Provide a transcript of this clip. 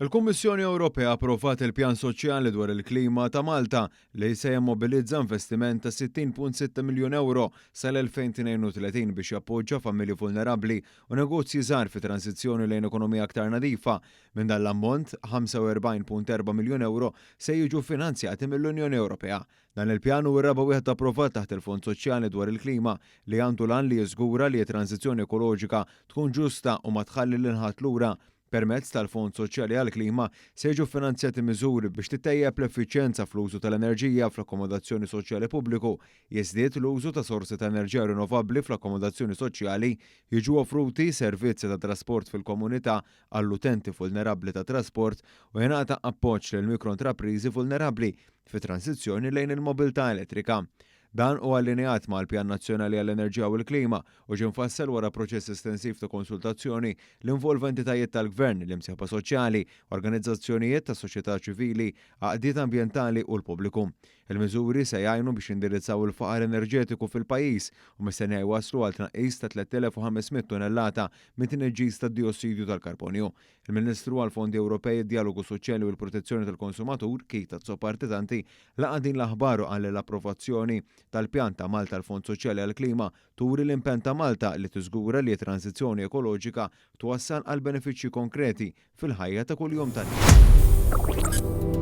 Il-Kummissjoni Ewropea approvat il-Pjan Soċjali dwar il-Klima ta' Malta li se jimmobilizza investiment ta' 60.6 miljun ewro sal-2032 biex jappoġġa familji vulnerabbli u negozji żgħar fi transizzjoni lejn ekonomija aktar nadifa. Minn dan l-ammont, 45.4 miljun ewro se jiġu finanzjati mill-Unjoni Ewropea. Dan il-pjan hu r-raba' wieħed approvat taħt il-Fond Soċjali dwar il-Klima li għandu l-għan li jiżgura li t-transizzjoni ekoloġika tkun ġusta u ma tħalli lil ħadd lura. Permezz tal-Fond Soċjali għall-Klima se jiġu ffinanzjati miżuri biex tittejjeb l-effiċjenza fl-użu tal-enerġija fl-akkomodazzjoni soċjali pubbliku, jiżdied l-użu ta' sorsi ta' enerġija rinnovabbli fl-akkomodazzjoni soċjali, jiġu offruti servizzi ta' trasport fil-komunità għall-utenti vulnerabbli tat-trasport u jingħata appoġġ lil mikrointrapriżi vulnerabbli fit-transizzjoni lejn il-mobilità elettrika. Dan hu allineat mal-Pjan Nazzjonali għall-Enerġija u l-Klima u ġie mfassal wara proċess estensiv ta' konsultazzjoni li involva entitajiet tal-gvern, l-imsieħba soċjali, organizzazzjonijiet tas-soċjetà ċivili, għaqdiet ambjentali u l-pubbliku. Il-miżuri se jgħinu biex jindirizzaw il-faqar enerġetiku fil-pajjiż u mistennija jwasslu għal tnaqqis ta' 3,500 tunnellata mit-tniġġis tad-dijossidju tal-karbonju. Il-Ministru għall-Fondi Ewropej, id-Djalogu Soċjali u l-Protezzjoni tal-Konsumatur, Keith Azzopardi Tanti, laqa' din l-aħbar u qal li l-approvazzjoni tal-pjan ta' Malta għall-Fond Soċjali għall-Klima turi l-impenn ta' Malta li tiżgura li t-tranżizzjoni ekoloġika twassal għal benefiċċji konkreti fil-ħajja ta' kuljum tan-nies.